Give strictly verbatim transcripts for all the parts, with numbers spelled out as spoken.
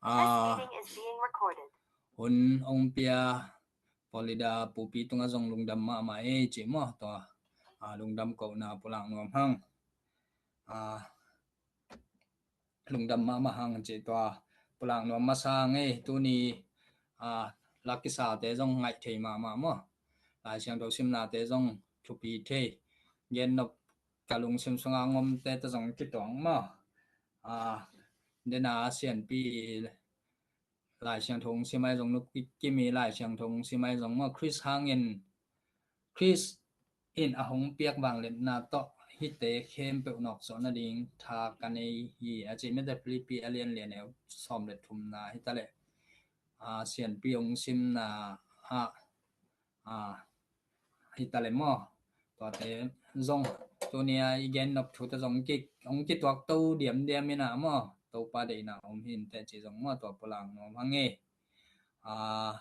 Ah, hun ong pia Florida pupi tungah zong lungdam mahmah ei ci maw, tua, ah, lungdam kohna pulak nuam hang. Ah, lungdam mahmah hang ci tua pulak nuam masa ngei. Tuni, ah, la kisate zong ngaih thei mahmah maw. Lai Siangtho simnate zong thupi thei. Gen nop ka lungsim sunga ngomte ta zong kituang maw. Ah, dena sianpi Lai Siangtho hong sim ai zong, Nu Kimi Lai Siangtho hong sim ai zong maw, Khrist hangin, Khrist in a hong piak vangliatna tawh hihte khempeuh nawkzawh nading tha ka nei hi a ci mete, Philippi a lian li a neu sawm le thumna hi ta leh, ah, sianpi hong simna ah, ah, hi ta leh maw. Tuate zong tunia i gen nop thute zong ki, hong kituak to diamdiam inah maw, Topa deihna om hi inteh ci zong maw, tua pulak nuam hang ei. Ah,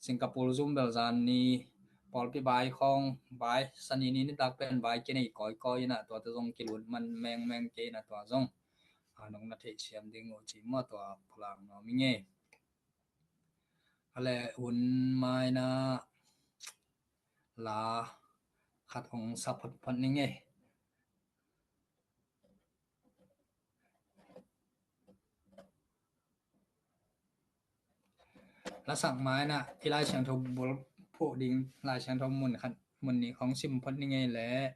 Singapore Zoom bel zan ni pawlpi vai khawng, vai sani ni nitak pen vai kinei kawikawi inah, tuate zong kilut man mengmeng kei inah, tua zong, ah, nong na theihsiam ding uh ci maw, tua pulak nuam ing ei. A leh hun maina la khat hong sa photphot ning ei. Lasak maina i Lai Siangtho bulphuh ding Lai Siangtho mun khat mun nih hong sim phot ning ei leh.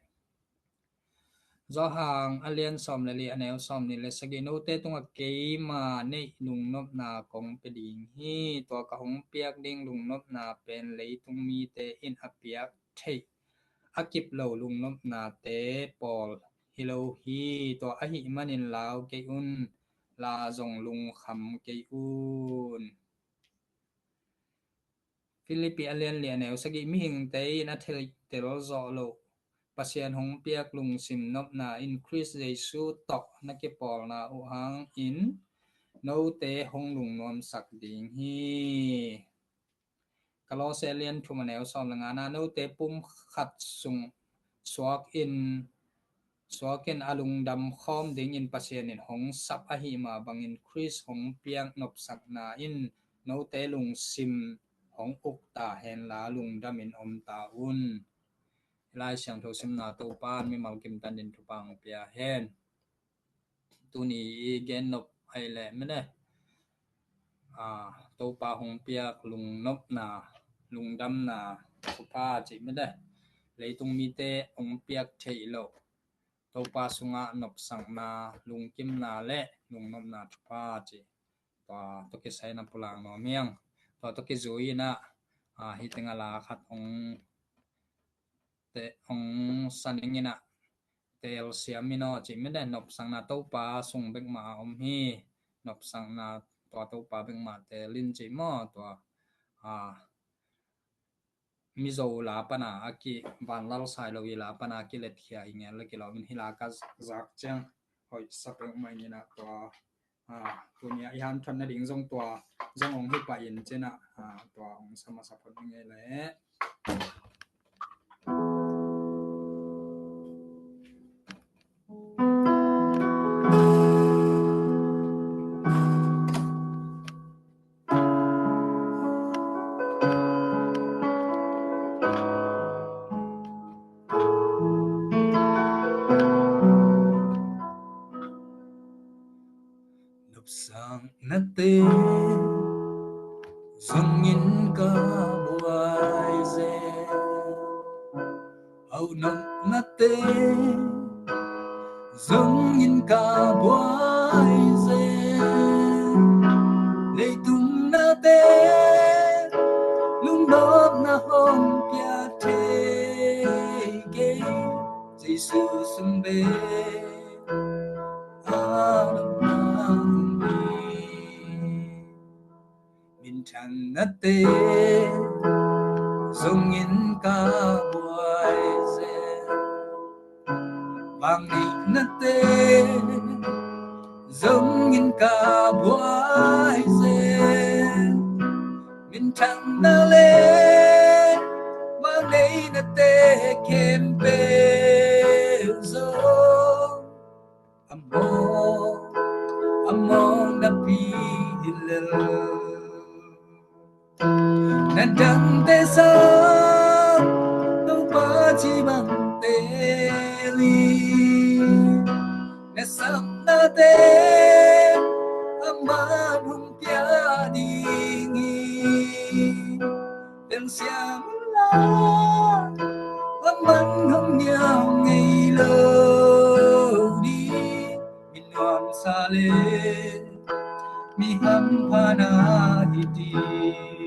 Johan a lian sawm le li a neu sawm nih le sagih, note tungah keima neih lungnopna kong pia ding hi. Tua ka hong piak ding lungnopna pen leitung mite in a piak theih a kip lo lungnopnate pawl hi lo hi. Tua ahih manin lau kei un, la zong lungkham kei un. Philippi a lian li a neu sagih, mihingte in a theihtel zawh loh Pasian hong piak lungsim nopna in Khrist Jesu tawh na kipawlna uh hangin note hong lungnuamsak ding hi. Kolose lian thum a neu sawm le ngana, note pum khat sung suak in, suak in a lungdam khawm dingin Pasian in hong sap ahih mah bangin Khrist hong piak nopsakna in note lungsim hong uk ta henla lungdam in om ta un. Lai Siangtho simna Topa in mimal kim tanin thupha hong pia hen. Tuni i gen nop ai leh mene, ah, Topa hong piak lungnopna, lungdamna thupha ci mene, leitung mite hong piak theih loh Topa sungah nopsakna, lungkimna le lungnopna thupha ci. Tua tawh kisai na pulak nuam hiang. Tua tawh kizui inah, ah, hi tengah la khat hong te hong sa ning inah, telsiam in aw ci mete, nopsakna Topa sung bek mah a om hi. Nopsakna tua Topa bek mah tel in ci maw, tua, ah, Mizo la pana a ki, vanlal sai lo i la pana a kiletkhia i ngel le kilawm in hi la ka zak ciang hoih sa peuhmah in inah tua, ah, tunia i hanthawn nading zong tua zong hong hi pah in ci inah, ah, tua hong sa masa phot ning ei leh. Nopsaknate zongin ka buai zen, au nopnate zongin ka buai zen. Leitung nate lungnopna hong pia thei kei, Jesu sung bek a nopna hong hi. Minthang nate zongin ka buai zen, vangnei nate zongin ka buai zen. Minthang na le vangnei nate khempeuh zong a mawng, a mawng napi in Na dangte sang Topa ci bang teel in, na sapnate aman hong pia ding hi. Telsiam unla, aman hong nial ngei lo ding. Mi nuamsa le mi hampha na hi ding.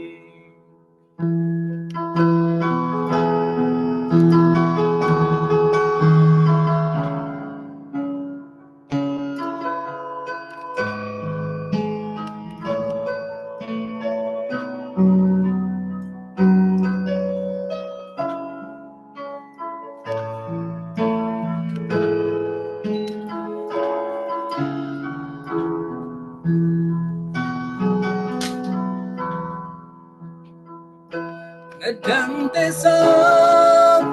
Na dangte sang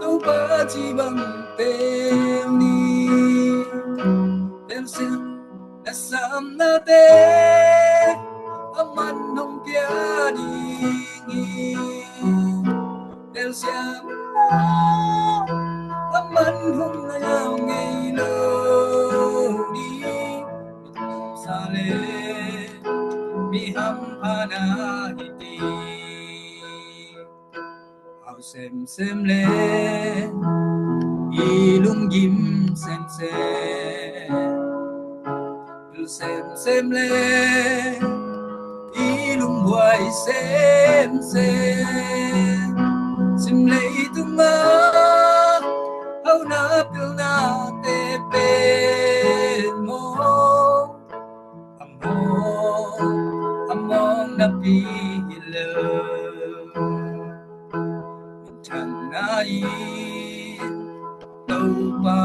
Topa ci bang teel in, telsiam, na sapnate aman hong pia ding hi. Telsiam unla, aman hong nial ngei lo ding. Sa le mi hampha na hi ding. Hau semsem le i lunggim semsem, pil semsem le i lungbuai semsem, sim leitungah hauna pilnate pen maw, a mawng, a mawng napi hi lo. Minthanna in Topa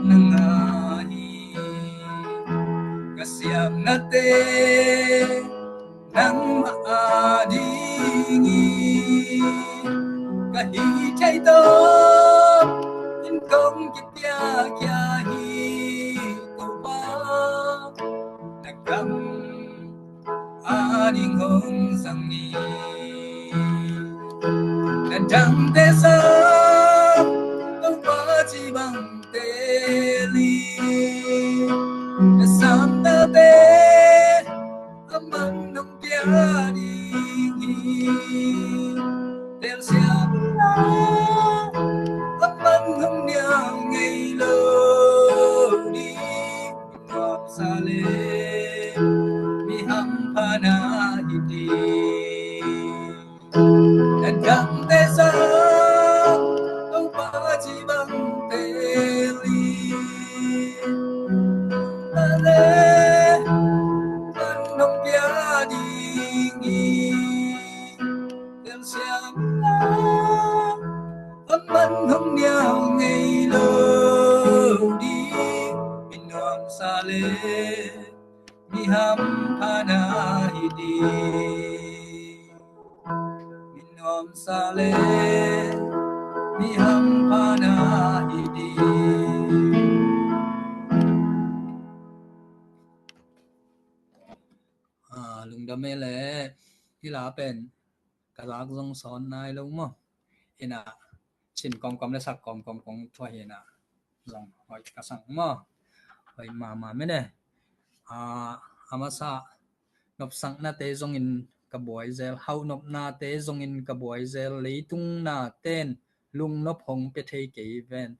na ngah hi. Ka siamnate nangmah a ding hi. Ka hih theih tawh in kong kipiakhia hi. Topa, na gam a ding hong zang ni. Na dangte sang Topa ci bang teel in, na sapnate aman hong pia ding hi. Telsiam unla, aman hong nial ngei lo ding. Nuamsa le mi hampha na hi ding. Na dangte sang Topa ci bang teel in, na le man hong pia ding hi. Telsiam unla, aman hong nial ngei lo ding. Mi nuamsa le mi hampha na hi ding. Mi nuamsa le mi hampha na hi ding. Ah, lungdam e le, hih la pen ka lak zong sawn nai lo maw? Ina, cin kawmkawm le sak kawmkawm kong thuah hi ina, zong hoih ka sang maw? Hoih mahmah mene. Ah, a masa, nopsaknate zongin ka buai zel, hauh nopnate zongin ka buai zel, leitung naten lungnop hong pia thei kei ven.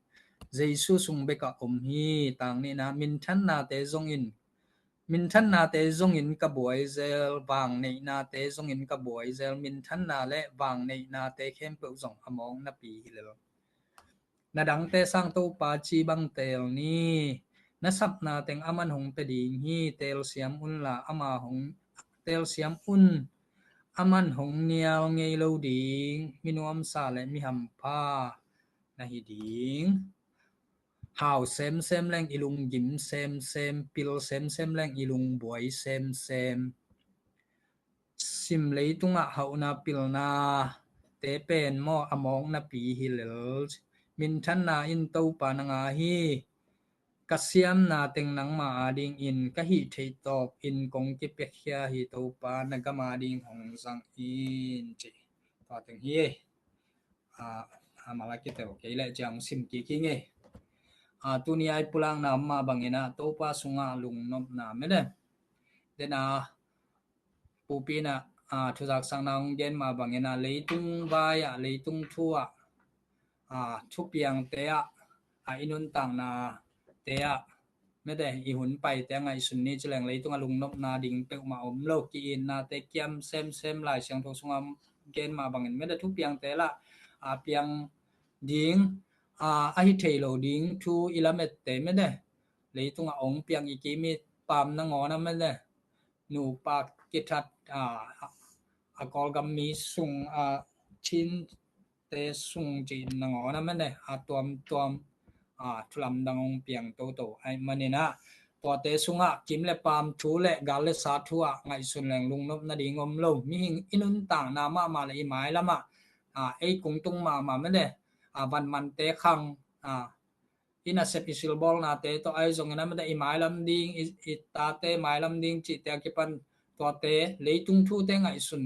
Jesu sung bekah om hi. Tang nihna, minthannate zongin minthannate zongin ka buai zel, vangneihnate zongin ka buai zel, minthanna le vangneihnate khempeuh zong a mawng napi hi lel. Na dangte sang Topa ci bang teel ni. Na sapna teng aman hong pia ding hi. Telsiam unla, ama hong, telsiam un, aman hong nial ngei lo ding. Mi nuamsa le mi hampha na hi ding. Hau semsem leng i lunggim semsem, pil semsem leng i lungbuai semsem. Sim leitungah hauhna pilna te pen maw, a mawng napi hi lel. Minthanna in Topa na ngah hi. Ka siamna teng nangma adingin ka hih theih tawpin kong kipiakhia hi, Topa, na gam ading hong zang in, ci. Tua teng hi. A, a mala kiteu kei leh ciang sim kik hi ngei. A, tuni a i pulakna mah bangin ah Topa sungah lungnopna mede. Dena pupi in ah, a, thuzaksakna hong gen mah bangin ah leitung vai ah, leitung thu ah, a, thupiangte ah, a, i nuntaknate ah mede, i hun paite ah ngaihsun ni ci leng leitung ah lungnopna ding peuhmah om lo. Ki-itnate kiam semsem, Lai Siangtho sungah gen mah bangin mede, thupiangte lah a piang ding, a, ahi thei lo ding thu i lamette mede, leitung ah ong piang i kim i paam nangawn ah mede, nupa kithat, a, a Kawlgam mi sung, a, Chin te sung ci nangawn ah mede, a tuamtuam, a, thulamdang hong piang toto ahih manin ah, tuate sungah kim le paam thu le gal le sa thu ah ngaihsun leng lungnop nading om lo. Mihing i nuntakna mahmah le i mailam ah, a, ei kungtung mahmah mede, a, vanmante khang, a, i nasep i silbawlnate tawh ahi zongin ah mede, i mailam ding, i, i tate mailam ding cihte a kipan tuate leitung thute ngaihsun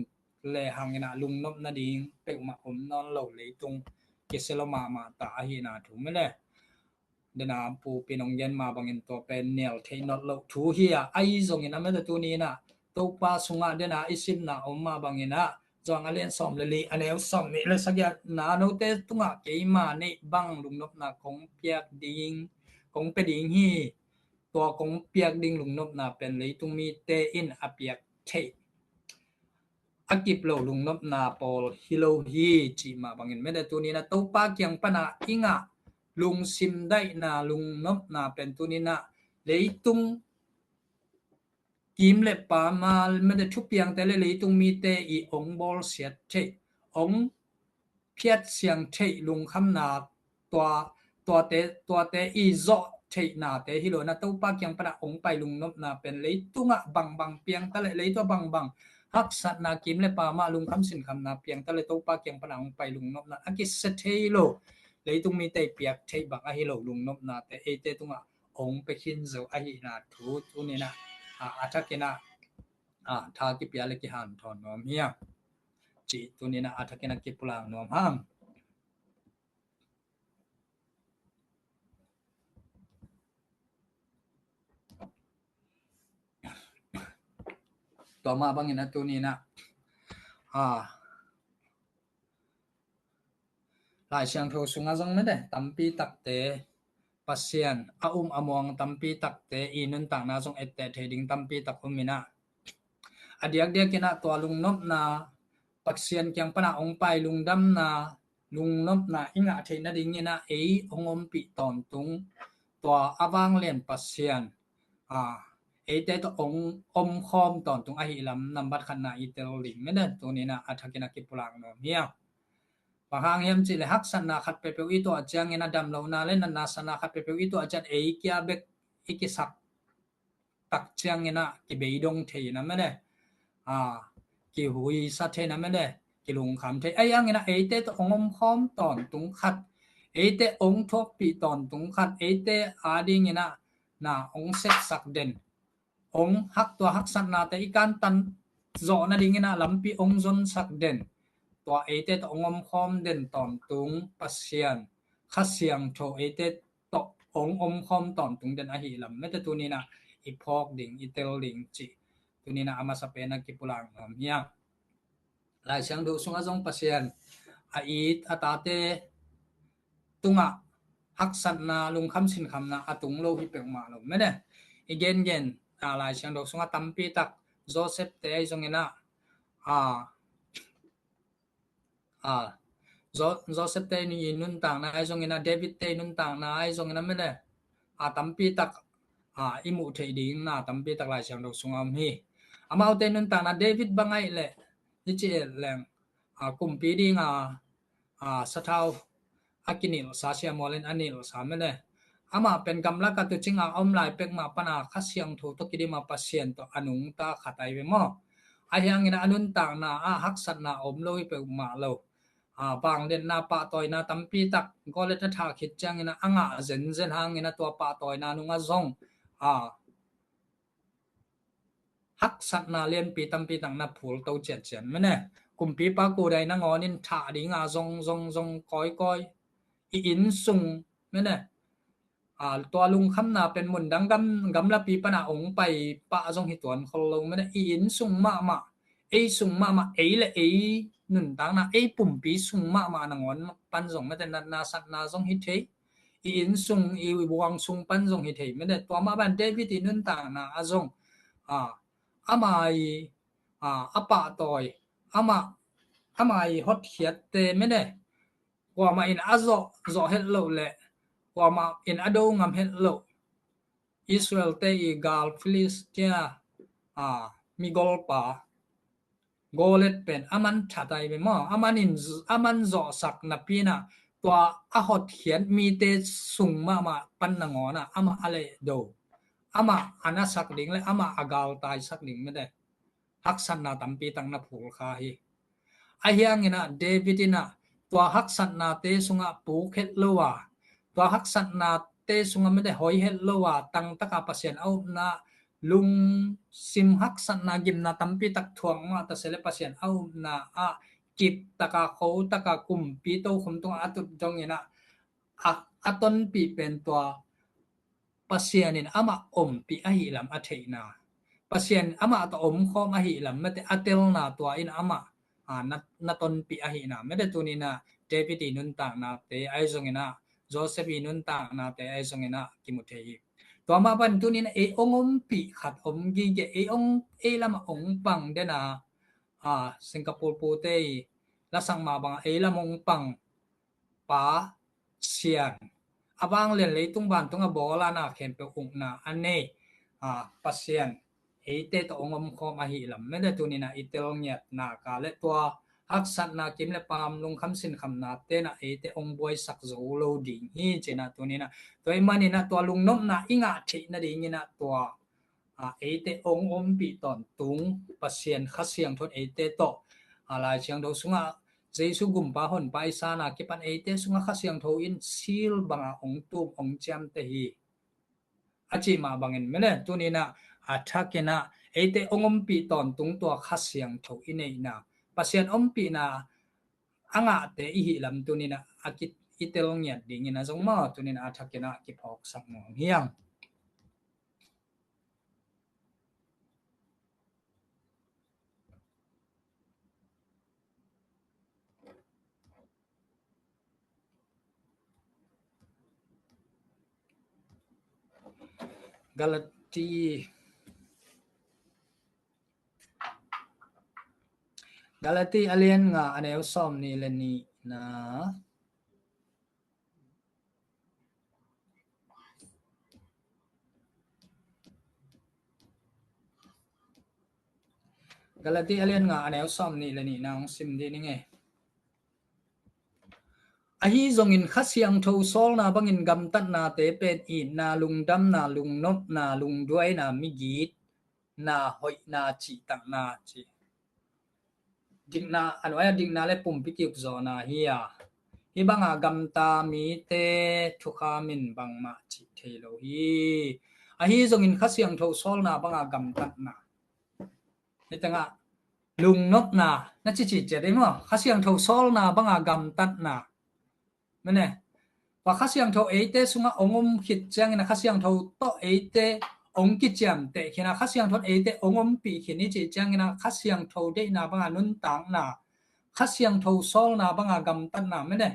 le hangin ah lungnop nading peuhmah om nawn lo, leitung kisia lo mahmah ta ahihna thu mede. Dena pupi in hong gen mah bangin tua pen nial thei nawn lo thu hi a, ahi zongin ah mede tuni in ah Topa sungah dena i simna om mah bangin ah Johan a lian sawm le li, a neu sawmnih le sagihna, note tungah keima neih bang lungnopna kong piak ding, kong pia ding hi. Tua kong piak ding lungnopna pen leitung mite in a piak theih, a kip lo lungnopna pawl hi lo hi, cih mah bangin mede tuni in ah Topa kiang pana i ngah lungsim daihna lungnopna pen tuni in ah leitung kim le paam a mede, thupiangte le leitung mite i ong bawlsiat theih, ong phiatsiang theih lungkhamna, tua, tuate, tuate i zawh theihnate hi lo in ah Topa kiang pana ong pai lungnopna pen leitungah bangbang piang ta le, leitung ah bangbang haksatna, kim le paam ah lungkham sinkhamna piang ta le Topa kiang pana ong pai lungnopna a kisia thei lo, leitung mite i piak theih bang ahi lo lungnopnate eite tungah ong pia khin zo ahihna thu tuni in ah, a, a thakin ah, a, tha kipia le kihanthawn nuam hi a, cih tuni in ah a thakin ah kipulak nuam hang. Tua mah bangin ah tuni in ah, a, Lai Siangtho sungah zong mede, tampi takte Pasian a um a muang tampi takte i nuntakna zong etteh thei ding tampi tak om in ah, a diakdiakin ah tua lungnopna, Pasian kiang pana ong pai lungdamna, lungnopna i ngah theih nadingin ah ei ong ompih tawntung, tua a vanglian Pasian, a, eite tawh ong omkhawm tawntung ahih lam nambat khatna i tel ding mede tuni in ah a thakin ah kipulak nuam hi a. Bang hang hiam cih le haksatna khat peuhpeuh i tuah ciangin ah, damlohna le natna satna khat peuhpeuh i tuah ciang ei kia bek i kisak tak ciangin ah kibeidong thei in ah mede, a, kihuisa thei in ah mede, kilungkham thei. Ahi hangin ah eite tawh ong omkhawm tawntung khat, eite ong thuakpih tawntung khat, eite adingin ah na ong sepsak den, ong hak, tua haksatnate i kantan zawh nadingin ah lampi ong zonsak den, tua eite tawh ong omkhawm den tawntung Pasian, Kha Siangtho eite tawh ong omkhawm tawntung den ahih lam mede tuni in ah i phawk ding, i tel ding cih tuni in ah a masa pen ah kipulak nuam hi a. Lai Siangtho sungah zong Pasian a it a tate tungah haksatna, lungkham sinkhamna a tung lo hi peuhmah lo mede. I gengen, a, Lai Siangtho sungah tampi tak, Joseph te ahi zongin ah, a, a, Jo-, Joseph te i nuntakna ahi zongin ah, David te i nuntakna ahi zongin ah mede, a, tampi tak, a, i muh theih dingna tampi tak Lai Siangtho sungah om hi. Amaute nuntakna, David bang ahih leh, i ci et leng, a, kumpi dinga, a, sathau a kinilhsa, siamual in a nilhsa mede. Amah pen gamlak a tuucing a om lai pek mah pana Kha Siangtho tawh kidim a Pasian tawh a nungta khat ahi ve maw. Ahi hangin ah a nuntakna ah haksatna om lo hi peuhmah lo. a, vangliatna pahtawina tampi tak Goliath a thah khit ciangin a, a ngah zenzen hangin a, tua pahtawina nungah zong, a, haksatna lianpi tampi tak na phul to ciatciat mene. Kumpipa kudai nangawnin thah dinga zong zong zong kawikawi, i inn sung mene, a, tua lungkhamna pen mundang gam, gamlapi pana ong pai pah zong hi tuan khol lo mene. I inn sung mahmah, ei sung mahmah, ei le ei nuntakna, ei pumpi sung mahmah nangawn pan zong mete, natna satna zong hi thei, i inn sung, i buang sung pan zong hi thei mete. Tua mah ban David i nuntakna a zong, a, ama i, a, a pahtawi, ama, ama i hotkhiatte mete, kuamah in a zawh, zawh het loh le kuamah in a do ngam het loh Israel-te i gal Philistia, a, migolpa Goliath pen aman thatai ve maw? Aman in, aman zawhsak napi-in a, tua a hotkhiat mite sung mahmah pan nangawn a, amah a lehdo, amah a nasak ding le amah a galtaisak ding mete haksatna tampi tak na phul kha hi. Ahi hangin a, David in a, tua haksatnate sungah puk het lo a, tua haksatnate sungah mete hoi het lo a, tangtaka Pasian a upna, lungsim haksatna gimna tampi tak thuak mah ta se le Pasian a upna ah kip taka, kho taka, kumpi tokhom tungah a tut dongin a, a, a tonpih pen tua Pasian in amah ompih ahih lam a theihna, Pasian amah tawh omkhawm ahih lam mete a telna tua in amah, a, na, na tonpih ahihna mete. Tuni-in a, David i nuntaknate ahi zongin a, Joseph i nuntaknate ahi zongin a kimu thei hi. Tua mah ban tuni-in a ei ong ompih khat om gige, ei ong, ei lamah ong pang den a, a, Singapore pute i lasak mah bang a ei lam ong pang Pasian, a vanglian leitung vantung a bawl a, na khempeuh ukna a nei, a, Pasian eite tawh ong omkhawm ahih lam mete tuni-in a i tel ngiatna ka le tua haksatna kim le pam, lungkham sinkhamnate in a eite ong buaisak zo lo ding hi ci-in a tuni-in a, tua ahih manin a tua lungnopna i ngah theih nadingin a tua, a, eite ong ompih tawntung Pasian Kha Siangtho in eite tawh, a, Lai Siangtho sungah Jesu gumpa honpa i san a kipan eite sungah Kha Siangtho in seal banga ong tum ong ciamteh hi, a cih mah bangin mene tuni-in a, a thakin a eite ong ompih tawntung tua Kha Siangtho i neihna, Pasian ompihna a ngahte i hih lam tuni-in a, a ki, i tel ngiat dingin a zong maw tuni-in a thakin a kiphawksak nuam hi hang. Galati, Galati a lian nga a neu sawmnih le nihna. Galati a lian nga a neu sawmnih le nihna hong sim dih ning e. Ahi zongin Kha Siangtho sawlna bangin gamtatnate pen itna, lungdamna, lungnopna, lungduaina, migitna, hoihna, cihtakna ci. Dikna, a nuai-ah dikna le pumpi kiukzawhna hi a, hih banga gamta mite thukham in bangmah cih thei lo hi. Ahi zongin Kha Siangtho sawlna banga gamtatna, hih tengah lungnopna na cici ciat ei maw? Kha Siangtho sawlna banga gamtatna. Mene. Tua Kha Siangtho eite sungah ong om khit ciangin a Kha Siangtho tawh eite ong kiciamteh khin a Kha Siangtho eite ong ompih khin i cih ciangin a Kha Siangtho deihna banga nuntakna, Kha Siangtho sawlna banga gamtatna mene.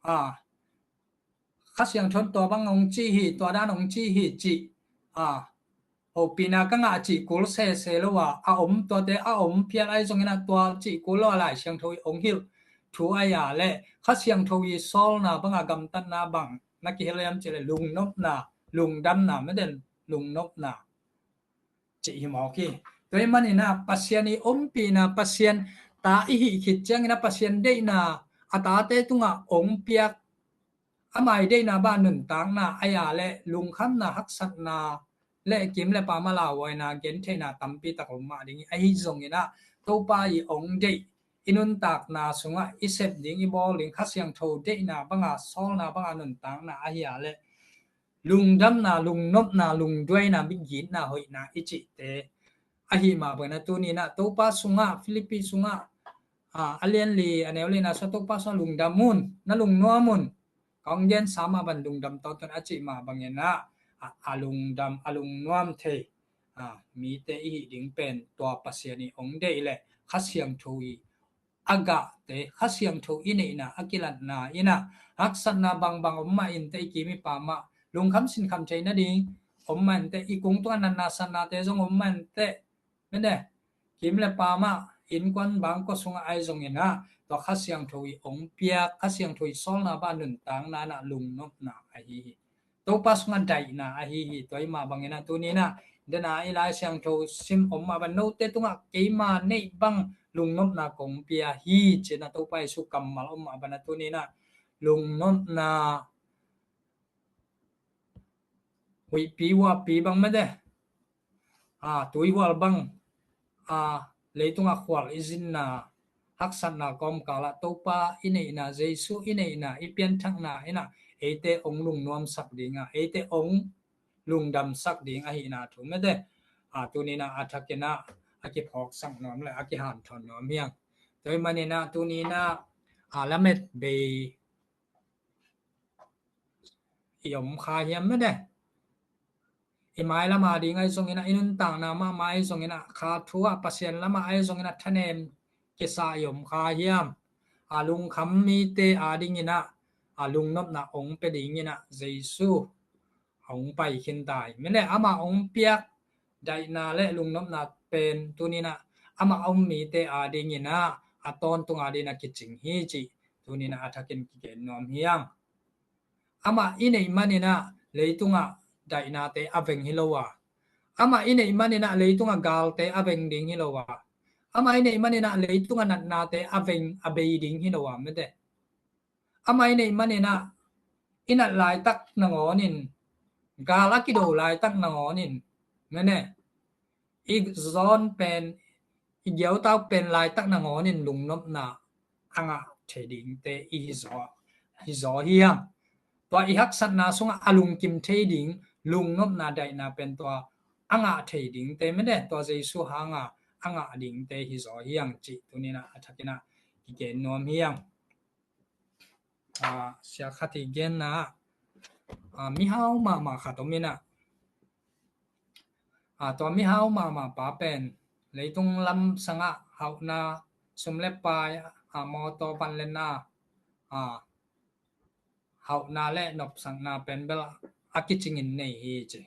A, Kha Siangtho tua bang ong ci hi, tua dan ong ci hi cih. A, hopihna ka ngah cih kul sese lo a, a om tuate a om phial ahi zongin a tua cih kul lo a Lai Siangtho i ong hilh thu ahi a le Kha Siangtho i sawlna banga gamtatna bang na kihel hiam cih le lungnopna, lungdamna, meden lungnopna cih hi mawk hi. Tua ahih manin a Pasian i ompihna, Pasian ta i hih khit ciangin a Pasian deihna a tate tungah ong piak, ama i deihna bang nuntakna ahi a le lungkhamna, haksatna le kim le pam a lauhuaina gentheihna tampi tak om mah ding hi. Ahi zongin a Topa i ong deih, i nuntakna sungah i sep ding, i bawl ding, Kha Siangtho deihna banga, sawlna banga nuntakna ahi a leh lungdamna, lungnopna, lungduaina, migitna, hoihna i cihte ahi mah bangin ah tuni-in ah Topa sungah, Filipi sungah, a, a lian li, a neu lina sungah Topa sungah lungdam un, na lungnuam un. Ka hong gensa mah bang lungdam tawntung a cih mah bangin ah, a, a lungdam, a lungnuam thei, a, mite i hih ding pen tua Pasian i hong deih leh Kha Siangtho i a gahte, Kha Siangtho i neihna a kilatna in ah, haksatna bangbang om mah inteh, i kim i pam ah lungkham sinkham thei nading om mah inteh, i kung tungah natna satnate zong om mah inteh, mene, kim le pam ah, innkuan bangkua sungah ahi zongin ah, tua Kha Siangtho i hong piak, Kha Siangtho i sawlna banga nuntakna in ah lungnopna ahi hi. Topa sungah daihna ahi hi. Tua ahih mah bangin ah tuni-in ah, dena i Lai Siangtho sim om mah bang, note tungah keima neih bang lungnopna kong pia hi, ci-in ah Topa Jesu kammal om mah bangin ah tuni-in ah lungnopna, huihpi huahpi bang mete, a, tuihual bang, a, leitungah khual i zinna, haksatna kawmkalah Topa i neihna, Jesu i neihna, i pianthakna in ah eite hong lungnuamsak ding a, eite hong lungdamsak ding ahihna thu mete, a, tuni-in ah a thakin ah a kiphawksak nuam le a kihanthawn nuam hi hang. Tua ahih manin ah tuni-in ah, a, lamet bei i om kha hiam mete, i mailam ading ahi zongin ah, i nuntakna mahmah ahi zongin ah, kha thu ah, Pasian lamah ahi zongin ah thanem kisa i om kha hiam? A, lungkham mite adingin ah, a, lungnopna hong pia dingin ah Jesu hong pai khin ta hi. Mene, amah hong piak daihna le lungnopna pen tuni-in ah amah a um mite adingin ah a tawntung adingin ah kicing hi, cih tuni-in ah a thakin kigen nuam hi hang. Amah i neih manin ah leitungah daihnate a veng hi lo a, amah i neih manin ah leitungah galte a veng ding hi lo a, amah i neih manin ah leitungah natnate a veng, a bei ding hi lo a mete. Amah i neih manin ah i nat laitak nangawnin, gal a kido laitak nangawnin, mene, i zawn pen, i giautau pen laitak nangawnin lungnopna a ngah thei dingte i hi zaw, hi zaw hi hang. Tua i haksatna sungah a lungkim thei ding lungnopna, daihna pen tua a ngah thei dingte mete, tua Jesu hanga a ngah dingte hi zaw hi hang, cih tuni-in ah a thakin ah kigen nuam hi hang. A, sia khat i genna, a, mihau mahmah khat om in ah, a, tua mihau mahmah pa pen leitung lam sangah hauhna, sum le pai, a, mawtaw, van le na, a, hauhna le nopsakna pen bel a kicingin nei hi, ci.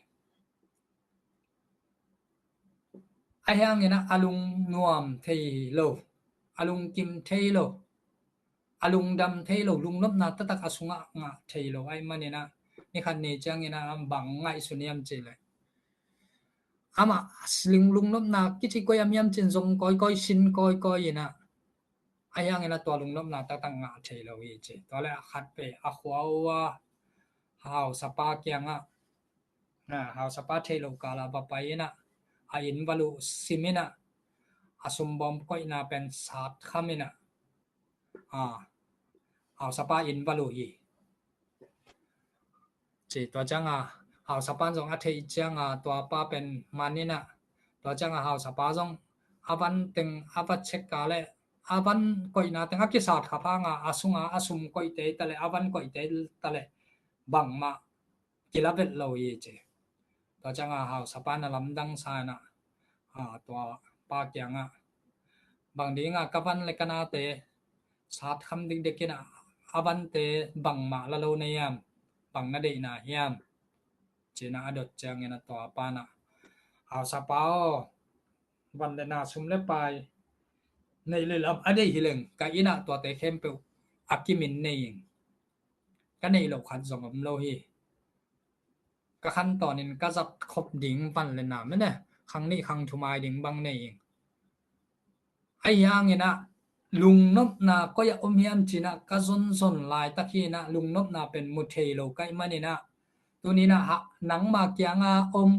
Ahih hangin ah a lungnuam thei lo, a lungkim thei lo, a lungdam thei lo, lungnopna taktak a sungah ngah thei lo ahih manin ah, ni khat ni ciangin ah bang ngaihsun hiam cih leh, amah siling lungnopna kici koi a hiam cin zong kawikawi, sin kawikawi in ah, ahih hangin ah tua lungnopna taktak ngah thei lo hi, ci. Tua le a khat pen a khua uh a hausapa kiangah, na, hausapa theih loh kal ah va pai in ah, a inn va luh sim in ah, a sumbawm koihna pen sat kham in ah, a, hausapa inn va luh hi, ci. Tua ciangah hausapa in zong a theih ciangah tua pa pen man in ah, tua ciangah hausapa zong a van teng a va check a leh, a van koihna teng a kisat khap hangah a sungah a sum koihte ta leh, a van koihte ta leh bangmah kila vet lo hi, ci. Tua ciangah hausapa in a lamdang sa in ah, a, tua pa kiangah, bang dingah ka van le ka nate sat kham dikdik in ah, a vante bangmah la lo na hiam, bang na deihna hiam, ci-in ah a dot ciangin ah tua pa in ah, hausapa aw, van le na, sum le pai, neih le lam a deih hi leng ka inn ah tuate khempeuh a kimin nei ing. Ka neih loh khat zong om lo hi. Ka khan tawnin ka zat khop ding van le na, mene, khang nih khang thum ai ding bang nei ing. Ahih hangin ah lungnopna koi ah om hiam ci-in ah ka zonzon laitak hi in ah, lungnopna pen mu thei lo ka hih manin ah, tuni-in ah nangma kiangah om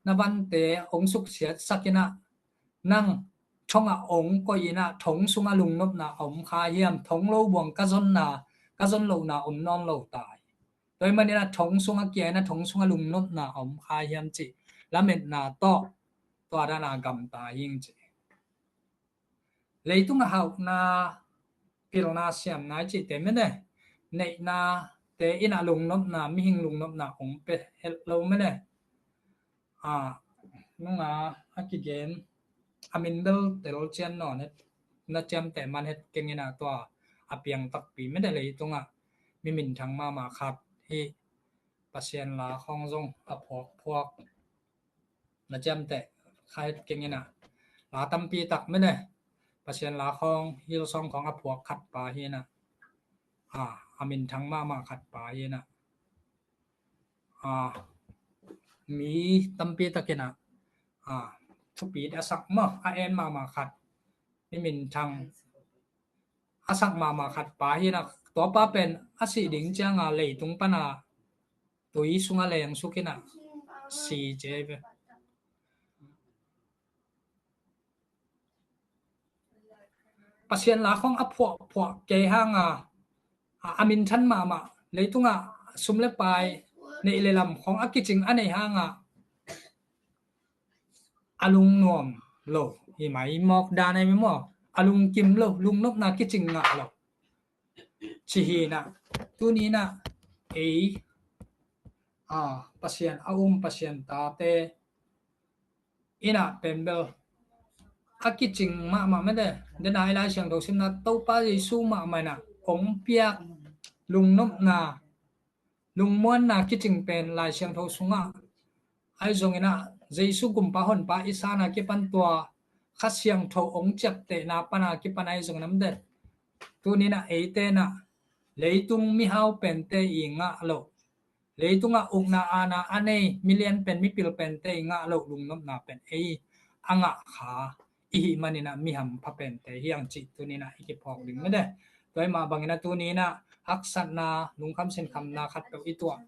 na vante hong suksiatsak in ah, nang thongah ong koih in ah thong sungah lungnopna a om kha hiam? Thong lo buang ka zonna, ka zon lohna om nawn lo ta hi. Tua ahih manin ah thong sungah kia in ah thong sungah lungnopna a om kha hiam cih lametna tawh tua dan a gamta hing ci. Leitungah hauhna, pilna, siamna i cihte mene, neihnate in ah lungnopna, mihing lungnopna ong pia het lo mene. A, nunga a kigen a min bel tel cian nawn het, na ciamteh man het keng in ah tua a piang takpi mene, leitungah mi minthang mahmah khat hi, Pasian la khawng zong a phuakphuak, na ciamteh kha het keng in ah, la tampi tak mene, Pasian la khawng, Hillsong khawng a phuak khat pa hi in ah, a, a minthang mahmah khat pa hi in ah, a, mi tampi tak in ah, a, thupi a sak maw, a en mahmah khat, mi minthang a sak mahmah khat pa hi in ah, tua pa pen a sih ding ciang a leitung pan a tui sungah lengsuk in ah si ci hi ve. Pasian la khawng a phuahphuah kei hang a, a, a minthan mahmah, leitungah sum le pai, neih le lam khawng a kicing a neih hang a, a lungnuam lo, hi mai mawk dan a hi mai maw, a lungkim lo, lungnopna kicing ngah lo. Ci hi in ah, tuni in ah ei, a, Pasian a um, Pasian tate in ah pen bel a kicing mahmah mete, den a i Lai Siangtho simna Topa Jesu mahmah in ah ong piak lungnopna, lungmuanna kicing pen Lai Siangtho sungah ahi zongin ah, Jesu gumpa honpa i san a kipan tua Kha Siangtho ong ciaptehna pan a kipan ahi zongin ah mete, tuni in ah eite in ah leitung mihau pente i ngah loh, leitungah ukna aana a nei milian pen mipil pente i ngah loh lungnopna pen ei a ngah kha i hih manin ah mi hampha pente hi hang cih tuni in ah i kiphawk ding mete. Tua ahih mah bangin ah tuni in ah haksatna, lungkham sinkhamna khatpeuh i tuah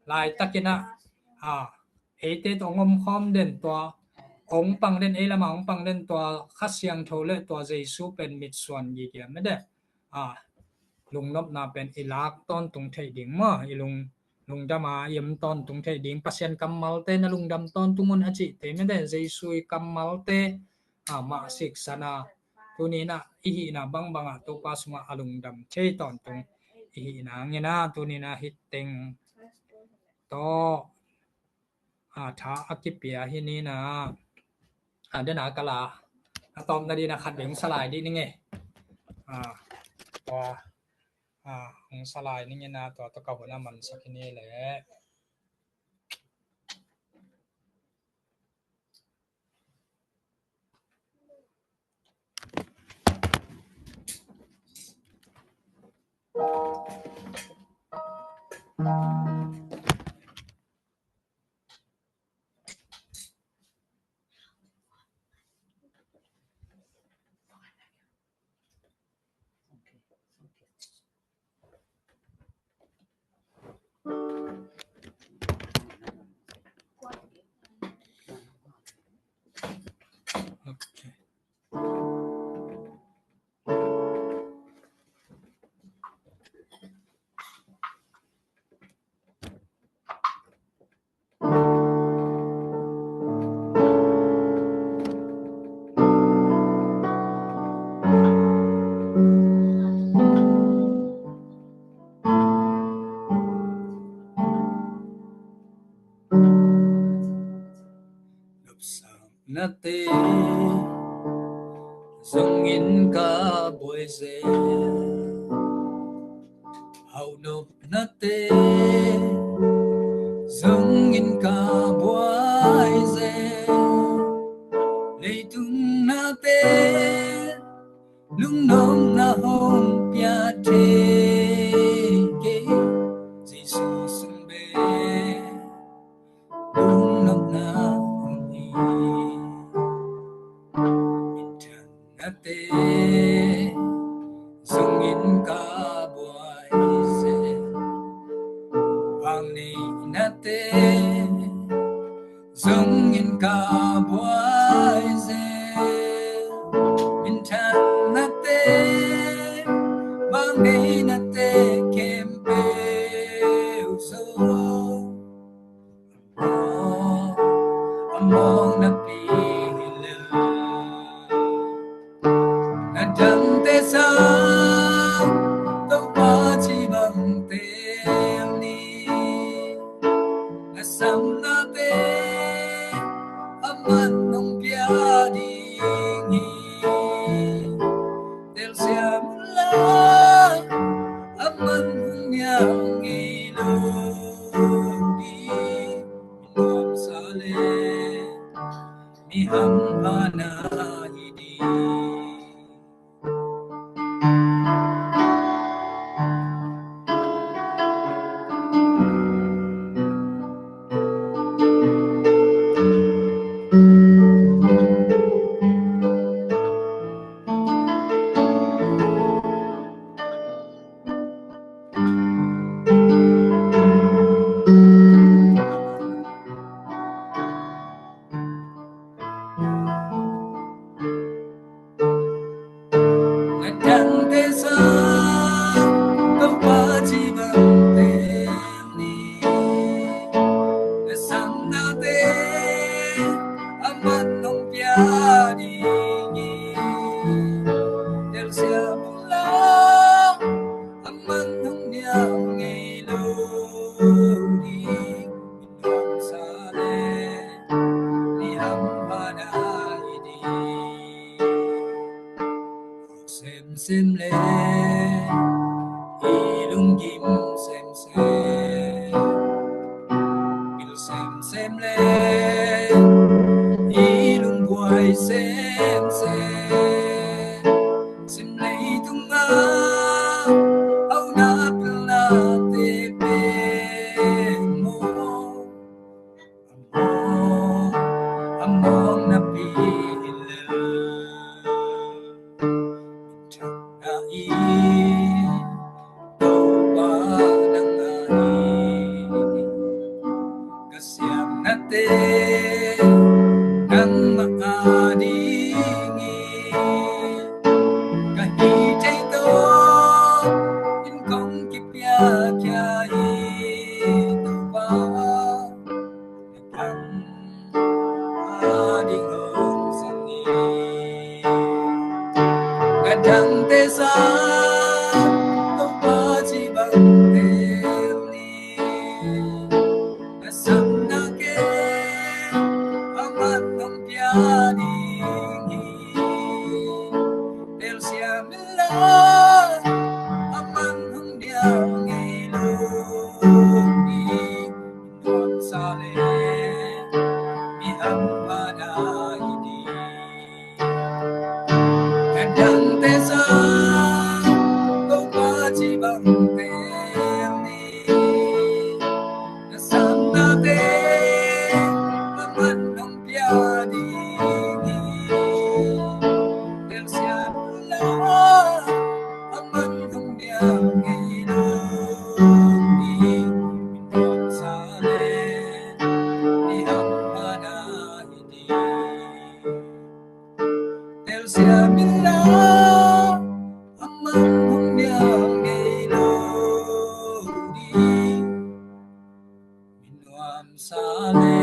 laitakin ah, a, eite tawh ong omkhawm den tua, ong pang den, ei lamah ong pang den tua Kha Siangtho le tua Jesu pen mitsuan gige mete, a, lungnopna pen i lak tawntung theih ding maw, i lung, lungdam a i om tawntung theih ding, Pasian kammalte na lungdam tawntung un a cihte mete, Jesu i kammalte, a, mah siksan a, tuni in ah i hihna bangbang ah Topa sungah a lungdam thei tawntung i hihna ngena, tuni in ah hih teng tawh, a, tha a kipia hi ni in ah, a, den a ka la a tawpna ding in ah khat bek ong sa lai dih ning e. A, tua, a, ong sa lai ning in ah, tua tawh ka hun a mansak hi ni leh. Nate zongin ka buai zel, hauhnop nate zongin ka buai zel, leitung nate lungnopna hong pia thei kei, Jesu sung bek lungnopna hong hi. Minthang nate zongin ka buai zel, vang neih nate zongin ka buai zel, Dangte sang Topa ci bang tel ni. Na samnate aman hong pia ding hi. Telsiam inla aman hong nial ngei lo ding. Nuamsa le mi hampha na hi ding. Semsem le i lunggim semsem, pil semsem le i lungbuai semsem, sim leitung a hauna pilnate pen maw, a mawng, a mawng napi hi lel. Thakna i Topa nang ahi, ka siamnate nangmah a ding hi. Ka hih thei tawh in kong kipiakhia hi Topa. Ading hong sang hi. Ka dangte sang Topa ci bang tel ni. Na samna kem aman hong pia ding hi. Telsiam inla aman hong nial ngei lo ding. Nuamsa le mi hampha na hi ding. Ka dangte sang Topa ci bang tel ni. Na samnate aman hong pia ding hi. Telsiam inla aman hong nial ngei lo ding. Nuamsa le mi hampha na hi ding. Telsiam inla aman hong nial ngei lo ding. Mi nuamsa le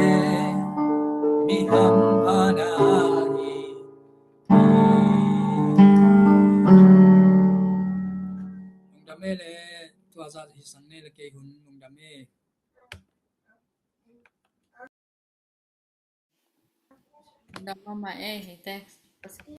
mi hampha na hi. Lungdam e le, tua zat hi sang ne le kei hun lungdam e. Lungdam mahmah e, hi te.